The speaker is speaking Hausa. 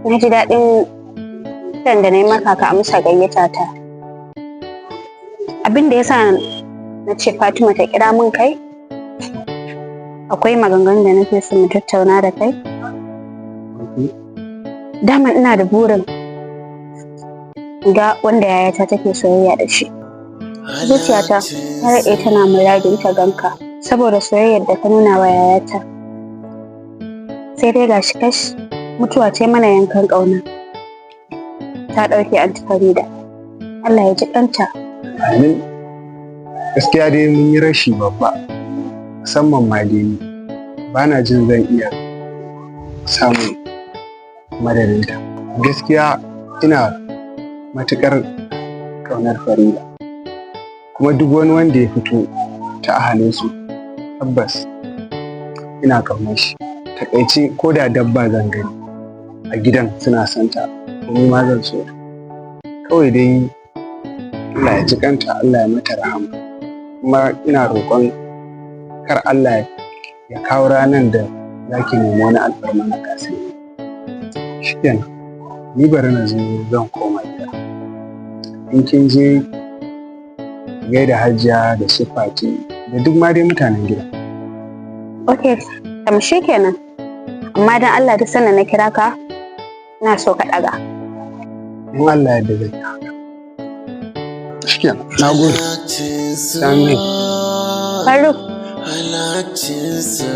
Na ji daɗin kiran da na yi maka ka amsa gayyata ta. Abin da ya sa na ce Fatima ta kira min kai, akwai maganganun da nake so mu tattauna da kai. Dama ina da burin ga wanda yayata take soyayya da shi. Zuciyata ta daɗe tana muradin ta ganka saboda soyayyar da ka nuna wa yayata. Sai dai gashi kash, mutuwa ce mana yankan ƙauna. Ta ɗauke Anti Farida. Allah ya ji ƙanta. Amin. Gaskiya dai mun yi rashi babba, musamman ma dai ni. Ba na jin zan iya samun madadinta. Gaskiya ina matuƙar ƙaunar Farida. Kuma duk wani wanda ya fito ta ahalinsu, tabbas ina ƙaunar shi. Taƙaice, ko da dabba zan gani a gidan suna santa, ni ma zan so ta. Kawai dai Allah ya ji kanta, Allah ya mata rahama. Kuma ina roƙon kar Allah ya kawo ranar da za ki nemi wani alfarma na kasa yi. Shikenan, ni bari na zo, zan koma gida. In kin je, ki gaida Hajiya da su Fati da duk ma dai mutanen gida. Ok, tam shi kenan. Amma don Allah, duk sanda na kira ka, ina so ka ɗaga. In Allah ya yarda zan yi haka. Shikenan, na gode. Sami. Faruk. Halaccinsa.